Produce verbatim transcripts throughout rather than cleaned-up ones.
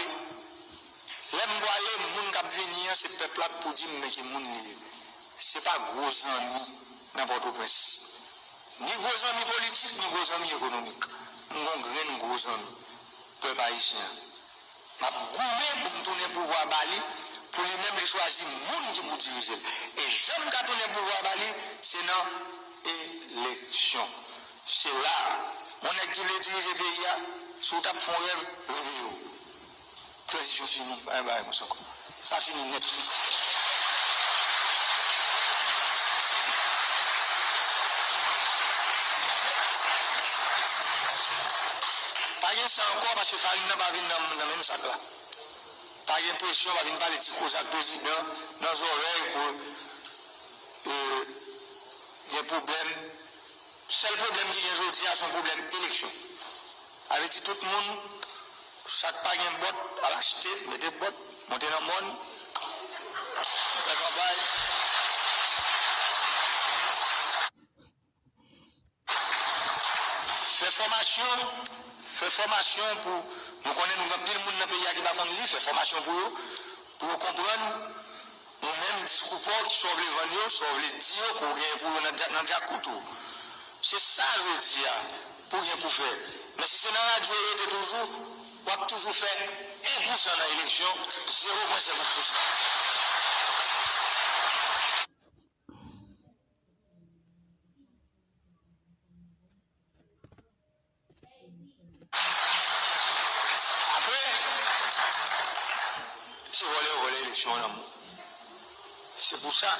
Lè m pwale, moun k ap vini an, se pèp la k pou di m men ki moun li ye. Se pa gwo zanmi nan Pòtoprens. Ni gwo zanmi politik, ni gwo zanmi ekonomik. M gon grenn gwo zanmi, pèp ayisyen an. M ap goumen pou m tounen pouvwa ba li, pou li menm li chwazi moun ki pou dirije l. E jan m ka tounen pouvwa ba li, se nan eleksyon. Se la, yon nèg ki vle dirije peyi a, si w t ap fè yon rèv, reve w. Tranzisyon fini, pa gen bagay konsa ankò. Sa fini nèt. Pa gen sa ankò, paske farin nan pa vin nan, nan menm sak la. Pa gen presyon, pa vin pale ti koze ak prezidan nan zòrèy pou, euh, gen pwoblèm. Sèl pwoblèm ki gen jodi a, se yon pwoblèm eleksyon. Sa vle di tout moun, sa k pa gen bòt, al achte, mete bòt, monte nan mòn, fè kanpay. Fè fòmasyon, fè fòmasyon pou, nou konnen nou gen anpil moun nan peyi a ki pa konn li, fè fòmasyon pou yo, pou yo konprann ou menm diskou pa w, sa w vle vann yo, sa w vle di yo, ke w genyen pou yo nan dya-, nan dyakout ou. Se sa jodi a pou w gen pou fè. Men si se nan radyo w rete toujou, w ap toujou fè en pou san nan eleksyon, zewo pwen senkant pou san. Apre, se vòlè yo vòlè eleksyon an nan men w. Se pou sa,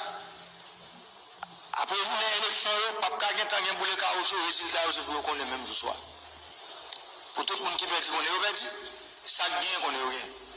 apre jounen eleksyon yo, p ap ka gentan gen boule kawoutchou, rezilta yo se pou yo konnen menm jou swa. Pou tout moun ki pèdi konnen yo pèdi, sa k genyen konnen yo genyen.